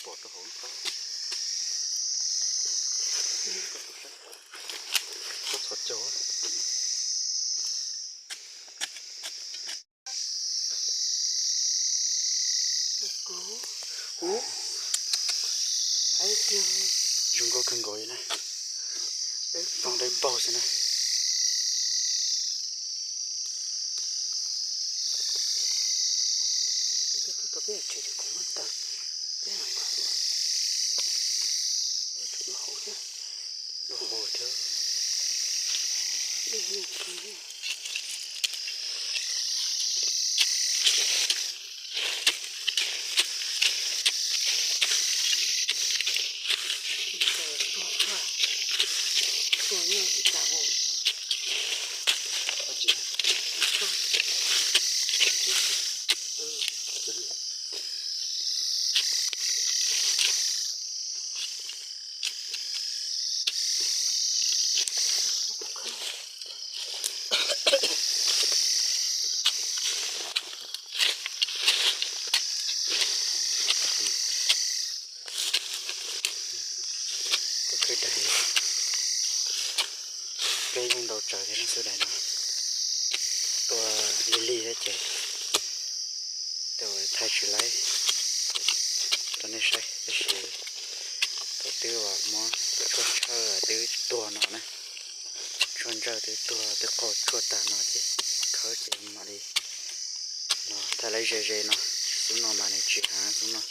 pom rau hauv lub pob. Koj txhos caug. Zoo nkauj kawg nkaus li na. Zoo dawb paug xwb na. Koj khwb daim, peb yeej ntau tsawv thiab xwb daim no. Tua lig lig thiab ces tua thaij tsis laib rau nej saib tab sis tua twb muab tshuaj ntsawj twb tuag no na. Tshuaj ntsawj twb tuag twb qaug tshuaj tag no ces khawb ces mam li los thaij laib ze ze no. Xub no mas nws tsis hav xub no.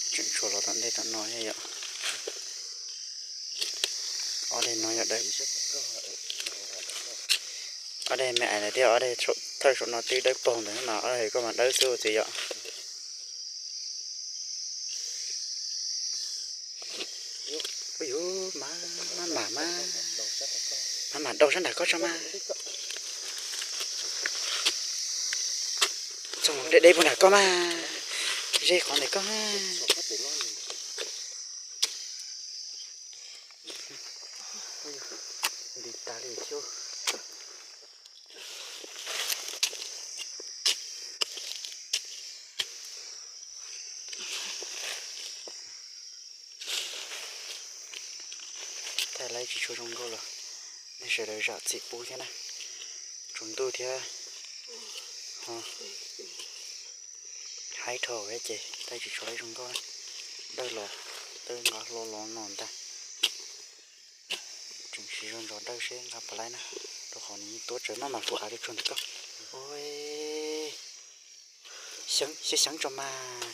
Tseem tshuav los tom ntej tom no thiab yom. Ob daim no yog dawb, ob daim me ais ntawd thiab ob daim thawj saum no twb dawb paug ntawd mas ob daim koj mas dawb xwb ua txiv yom. Ub yuv, maj mam, maj mam dau sab nram koj tso mas. Txhob de de puag nram koj mas, ze qhov ntawm koj. Nti tas li thiab. Thaij laib tsis tshua zoo nkauj los nej sawv daws zam txim pub thiab na. Tsaus ntuj thiab, haib dhau thiab ces thaij tsis tshua laib zoo nkauj. Dawj los twb nqa hlo los no ntag. Tseem siv zog ntsos dawj seb nqa puas laib na, rau qhov nws tuab tsawv maj mam hlua av rau tsuag ntawm koj. Ua, xyeeb xyeeb tso mas.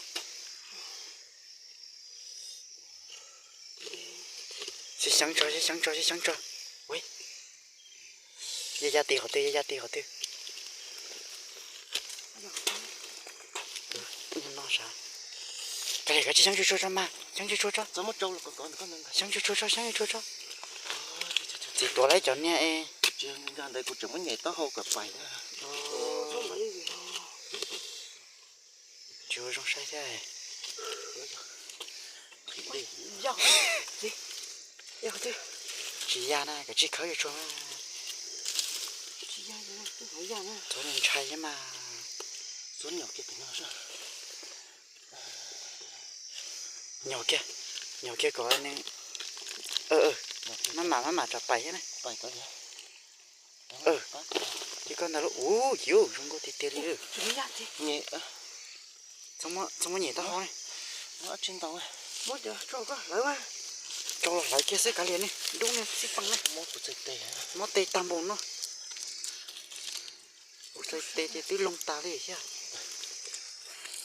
Xyeeb tso, xyeeb tso, xyeeb tso. Ua, ya ya ti qhov twg, ya ya ti qhov twg. No sav. Kav liam, kav tsij xyeeb tsuag tsuag tso mas, xyeeb tsuag tsuag tso. Xyeeb tsuag tsuag tso, xyeeb tsuag tsuag tso. Txiv tuav lawm cov niag es. Tsis ua zoo saib thiab. Tsis ya na, kav tsij khawb yuav tsuag. Txhob ntshai thiab mas. Nyom kiag, nyom kiag kom nws, maj mam maj mam tsam pais thiab na. Ces koj ntawd lub, ub, yuv, zoo nkauj tiag tiag li. Txhob muab nyem taub hau ne. Rau los hlawv kiag xwb kav liam ne, dub ne xib pees ne. Mob tes tag npaum no. Kuv txais tes ces twb loo tas li thiab.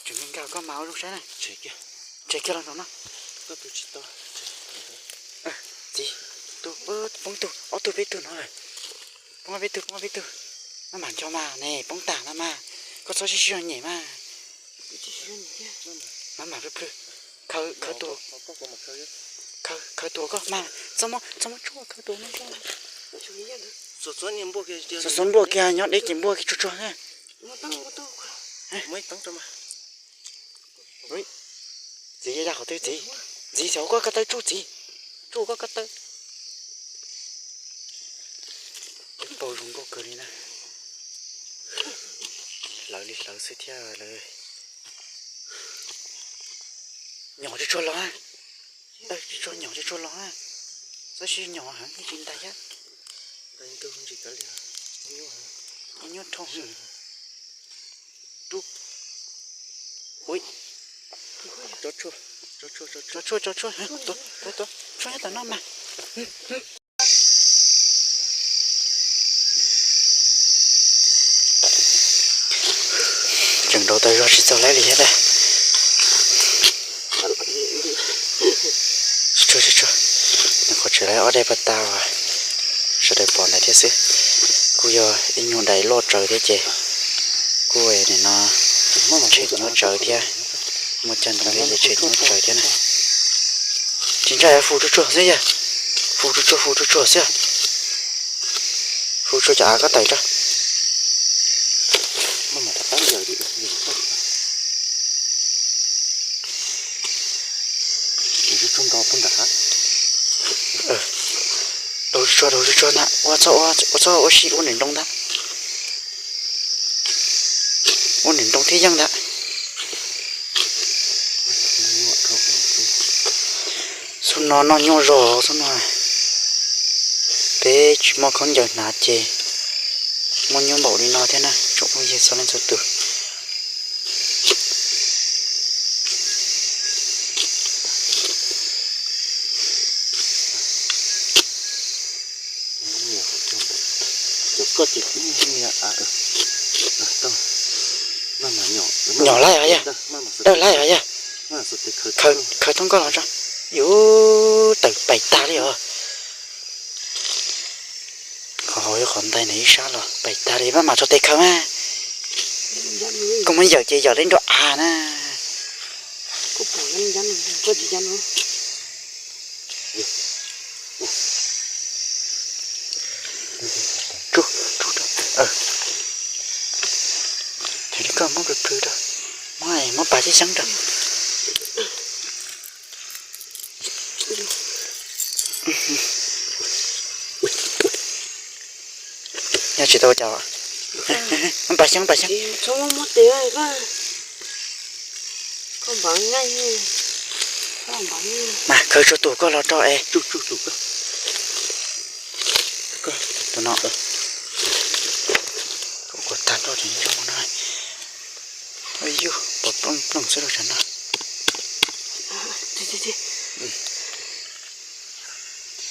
Tseem me nkag koj mas ua zoo saib na. Tshem kiag los nraum no. Txiv, poob tug, ob tug peb tug no. Poob peb tug, poob peb tug. Maj mam nco mas ne, poob tag no mas. Koj txhob sib sib zog nyem mas. Maj mam plhw plhw. Khaws, khaws tus, khaws tus koj mas. Txhob muab, txhob muab tshuaj, khaws tus no. Xov xov npuaj kiag nyob deb ces npuaj kiag tsuag tsuag na. Txiv ya qhov twg txiv? Txiv xyov koj ko taw tsuj txiv, tsuj koj ko taw. Peb paug zoo nkauj kawg li na. Hlawv li hlawv xwb thiab lawm. Nyom tsuag tsuag los, tsuag nyom tsuag tsuag los. Txhob sib nyom heev tsis ntais thiab. Nyuaj dhau. Ub, tso tshuaj, tso tshuaj, tshuaj nyob tom no mas. Tseem nrau tau zog tsis txog laib li thiab ntag. Tshuaj, tshuaj, tshuaj. Nws qhov tseem laib ob daim pas tas uas sawv daws pom ntawd thiab xwb. Kuj yog ib nyuag daim loj tsawv thiab ces kuj nim no tshem nyuaj tsawv thiab. Muaj cag ntoo thiab ces tshem nyuaj tsawv thiab na. Tsis ntshai, fu tsuag tsuag xwb yog. Fu tsuag tsuag, fu tsuag tsuag xwb. Fu tsuag cov av koj tawm tso. Daus tsuag tsuag, daus tsuag tsuag ntag. Ua txhob, ua txhob ua si, ua niam nroo ntag. Ua niam nroo thiab yeej ntag. Xub no noj nyuaj zog xwb no. Peb tsis muaj khaub ncaws hnav ces muaj nyuaj npaum li no thiab na tsoom phooj ywg txhua leej txhua tus. Nyom laij os yog, dawj laij os yog. Khaws thooj koj los tso. Yus tawm pais tag li os. Qhov hauv yog qhov ntais na ib sab los pais tag li, maj mam tso tes khaws mas. Koj muab yawm ces yawm li nrog av na. Tsuj, tsuj rau. Ces li koj muab plhws plhws rau. Muab, muab pas xyab xyeeb rau. Nyob tsis tau cas. Pas xyeeb, pas xyeeb. Mas khaws tsuag tus koj los rau es. Tus no. Koj kuas tag nrho tseem zoo no. Yus pom plooj plooj xwb rau tsam no.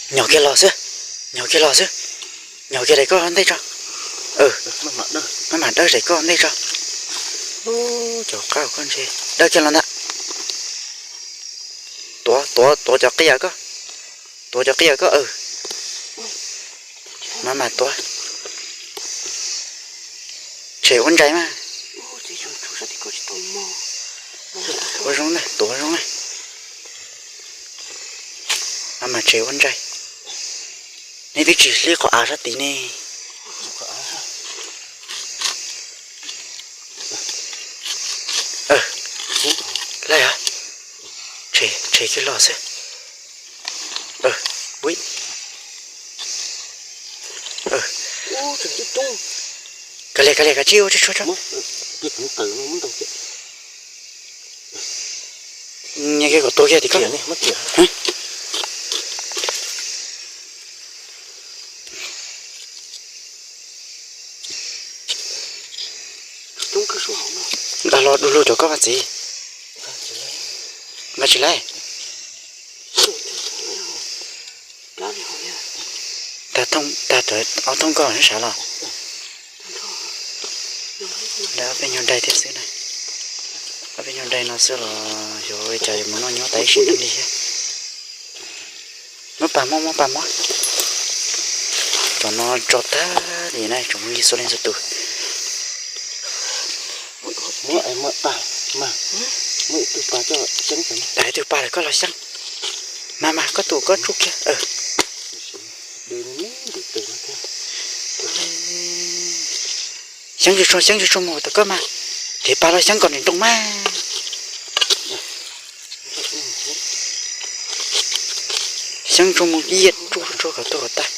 Nyom kiag los xwb, nyom kiag los xwb. Nyom kiag daim koj ntej tso. Maj mam dawj daim koj ntej tso. Cov qab koj ntshe dawj kiag los ntag. Tuav, tuav, tuav cov qia koj. Tuav cov qia koj. Maj mam tuav. Tshem ua ntsais mas. Ua zoo na, tuav zoo na. Maj mam tshem ua ntsais. Nej twb tsis hlib qhov av sab tid ne. Laij os. Tshem, tshem kiag los xwb. Kav liam, kav liam, kav tsij ua tsuag tsuag tso. Nyias kiag kom tuag kiag tim koj. Nqa los du lug cov koj mas txiv. Nqa tsis laij. Tag thooj, tag ob thooj koj sav los. Lawv ob peb nyuag daim thiab xwb na. Ob peb nyuag daim no xwb los xyov cas yuav mus noj nyob tas ib sim neej li thiab. Muab pas muab, muab pas muab. Cov no tso tag li na tsoom phooj ywg txhua leej txhua tus. Tais ib tug pas lawm koj los xyeeb. Mas mas koj tus koj tsuj kiag. Xyeeb tsuag tsuag, xyeeb tsuag tsuag mus tom koj mas. Tiv pas los xyeeb kom nws nroo mas. Xyeeb tsuag mus iab tsuag tsuag kom tuag kom tag.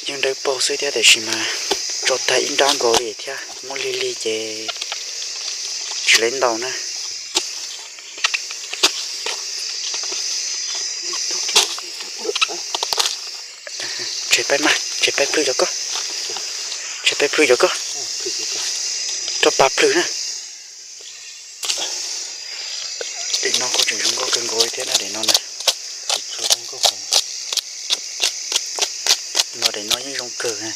Yeej dawb paug xwb thiab tiam sis mas tso tag ib nrab nkaus li thiab, muab lig lig ces tsis lawv ntaus na. Tseg peb mas, tseg peb plhws cov koj. Tseg peb plhws cov koj. Rau pas plhws na. Daim no kuj tseem zoo nkauj kawg nkaus li thiab na, daim no na. No daim no yeej zoo kawg na.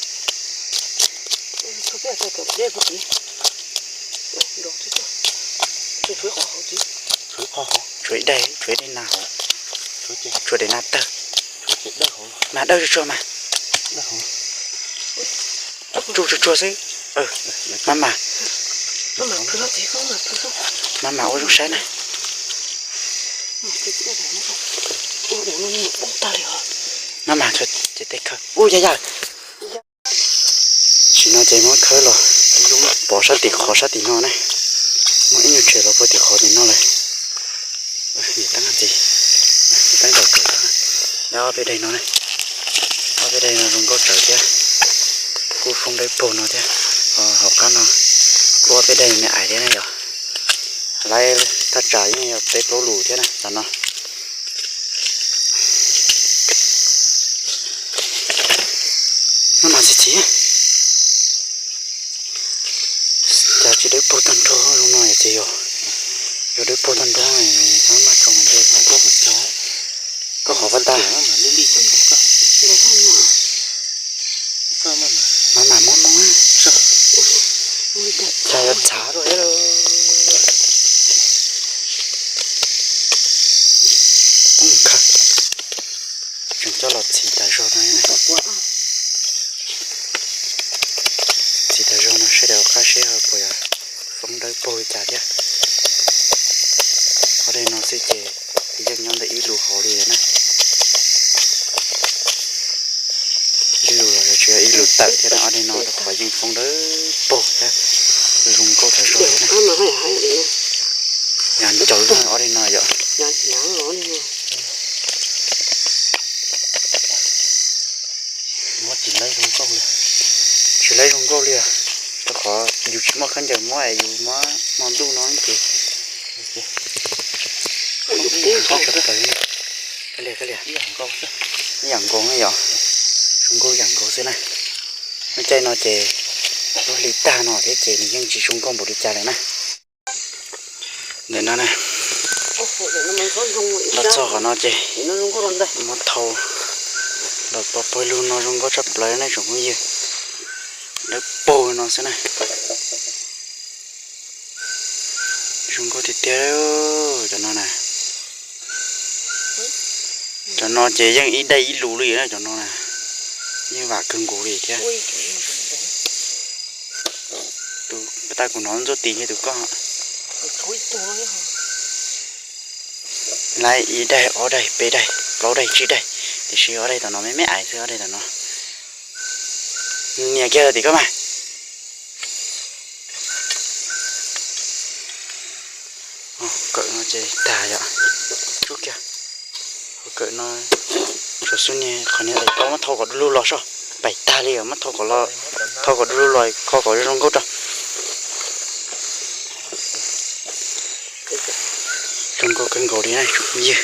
Tshuav ib daim, tshuav ib daim nas hauv. Tshuav daim nas tawg. Mas dawb tsuag tsuag mas. Tsuag tsuag tsuag xwb. Maj mam, maj mam ua zoo saib na. Maj mam, ces tej khawb ua yam yam. Tam sim no ces muab khawb los pov sab tim qhov sab tim no na. Muab ib nyuag tshem los puag tim qhov tim no lawm. Teeb tsis, teeb tau kawg. Ob peb daim no, ob peb daim no zoo nkauj tsawv thiab. Kuj foob dawb paug no thiab. Hauv qab no kuj ob peb daim me ais thiab na yom. Lawv thaj tsam yeej yog peb plaub lus thiab na tam no. Maj mam txiv txiv. Cas tsis dawb paug tag nrho zoo no yom txiv yom. Yog dawb paug tag nrho, maj tso ntej. Koj qhov fab tag. Maj mam mob mob. Cas yuav txhav rau thiab. Tseem coj los txiv tas zog no. Txiv tas zog no saib daim qab seb ho puas yog foob dawb paug li cas thiab. Ob daim no xwb ces yeej nyob ntawm ib lus hauv li na. Ib lus los tsis yog ib lus tawm thiab na, ob daim no rau qhov yeej foob dawb paug thiab. Zoo nkauj tas zog na. Yam ncaus ob daim no yom. Muab tsis laib zoo nkauj li, tsis laib zoo nkauj li os. Rau qhov yus tsis muaj khaub ncaws muab es yus muab hmo ntuj no ces. Ib yam nkaus na yom, zoo nkauj ib yam nkaus xwb na. Lub caij no ces lub hli tag no thiab ces nws yeej tsis zoo nkauj npaum li cas lawm na. Ntawm no na, los txog qhov no ces muab thau los pov pawg lug no zoo nkauj tshaj plaws ne tsoom phooj ywg. Dawb paug no xwb na. Zoo nkauj tiag tiag cov no na. Cov no ces yeej ib daim ib lus li na cov no na. Yeej vam kawg nkaus li thiab. Tus tag kuv hnov ntxuaj tis ntshe tus koj. Lawv ib daim ob daig peb daig plaub daig tsib daig, tiam sis ob daig tom no me me ais xwb ob daig tom no. Nias kiag los tim koj mas. Kawm no ces tag yom. Tsuj kiag. Kawm no, tshuav xub niag qhov niag daim plaub muab thau kom du lug los soj. Paim tag li os, muab thau kom los, thau kom du lug los kho kom zoo nkauj rau. Zoo nkauj kawg nkaus li na tsoom phooj ywg.